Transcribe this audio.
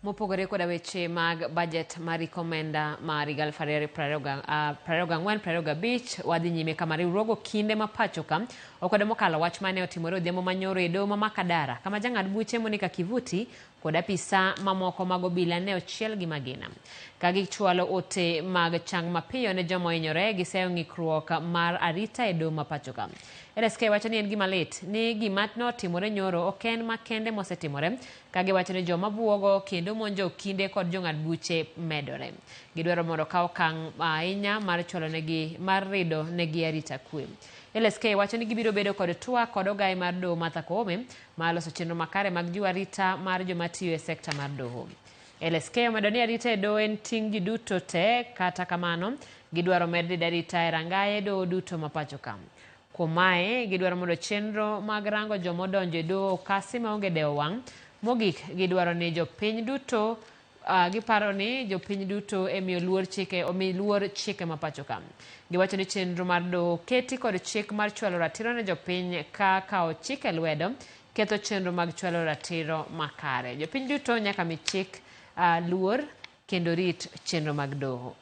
Mopogore koda weche mag budget mar omenda mar higa 2024-2025, wadhi nyime kama riwruog okinde ma pacho ka okwedo mokalo wach mane otimore odhiambo manyoro e doho ma Makadara kama jang'ad buche Monica Kivuti kod apisa mamoko mag obila ne ochiel gi magina ka gichwalo ote mag chang mapiyo ne joma ohinyore. Giseyo ng'ikruok mar arita e doho ma pacho ka. LSK wacho ni en gima lit ni gima notimore nyoro ok en makende mosetimore, ka giwacho ni joma buogo kendo monjo okinde kod jong'ad buche medore. Gidwaro mondo okaw okang' ahinya mar chwalo negi mar rido negi arita kwe. LSK wacho ni gibiro bedo kod twak kod ogaye mar doho Martha Koome mar loso chenro makare mag jiwo arita mar joma tiyo e sekta mar doho. LSK omedo ni arita e doho en ting' ji duto te, kata kamano gidwaro med rido arita e rangaye doho duto ma pacho ka. Kuom mae, gidwaro mondo chenro mag rango joma odonjo e doho okasi maonge dewo wang'. Mogik, gidwaro ni jopiny duto giparo ni jopiny duto emiyo luor chike omi luor chike ma pacho ka. Giwacho ni chenro mar doho keti kod chik mar chwalo ratiro ne jopiny ka kawo chik e lwedo ketho chenro mag chwalo ratiro makare. Jopiny duto nyaka mi chik luor kendo rit chenro mag doho.